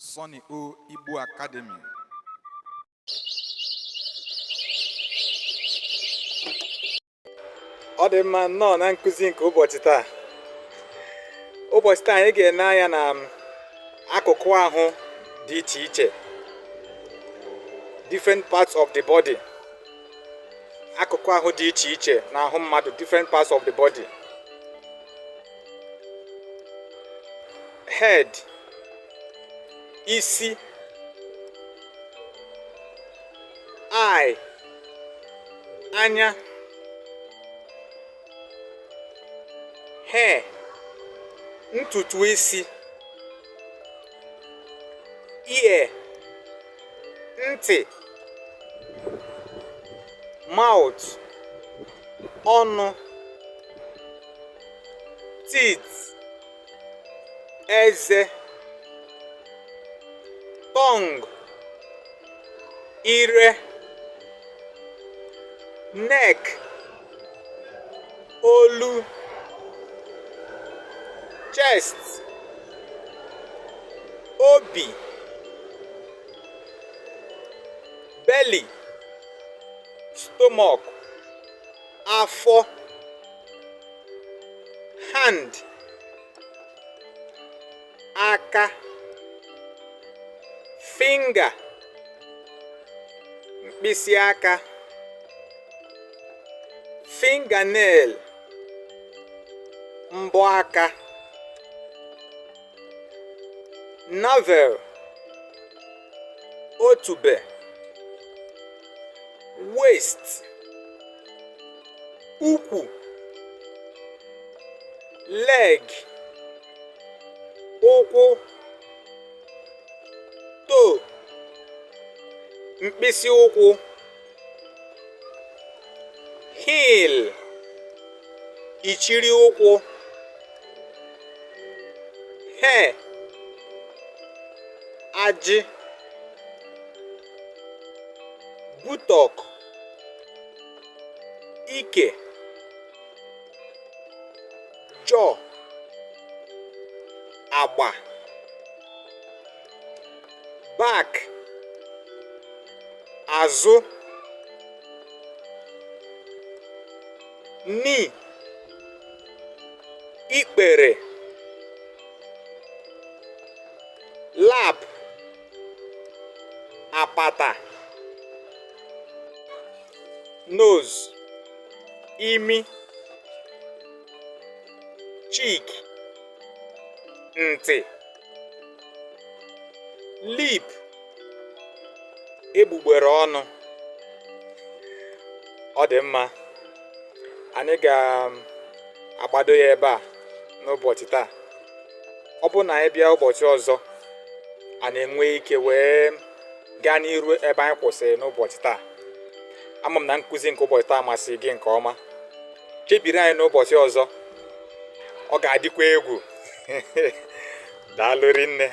Sonny O Igbo Academy. Ọ dị mma, nnọọ na nkụzi nke ụbọchị taa. Ụbọchị taa, anyị ga-ene anya na akụkụ ahụ dị iche iche, different parts of the body, akụkụ ahụ dị iche iche na ahụ mmadụ, different parts of the body. Head, isi. Eye, anya. Hair, ntutu isi. Ear, ntị. Mouth, ọnụ. Teeth, eze. Tongue, ire. Neck, olu. Chest, obi. Belly, stomach, afọ. Hand, aka. Finger, mkpịsị aka. Fingernail, mbọ aka. Navel, otube. Waist, ukwu. Leg, ụkwụ. Toe, mkpịsị ụkwụ. Heel, ichiri ụkwụ. Hair, ajị. Buttock, ike. Jaw, agba. Back, azụ. Knee, ikpere. Lap, apata. Nose, imi. Cheek, ntị. Lip, egbugbere ọnụ. Ọ dị mma, anyị ga-agbado ya ebe a n'ụbọchị taa. Ọ bụrụ na anyị bịa ụbọchị ọzọ, anyị enwee ike wee gaa n'iru ebe anyị kwụsịrị n'ụbọchị taa. Ama m na nkụzi nke ụbọchị taa masịrị gị nke ọma. Chebiri anyị n'ụbọchị ọzọ, ọ ga-adịkwa egwu. Daalụ rinne.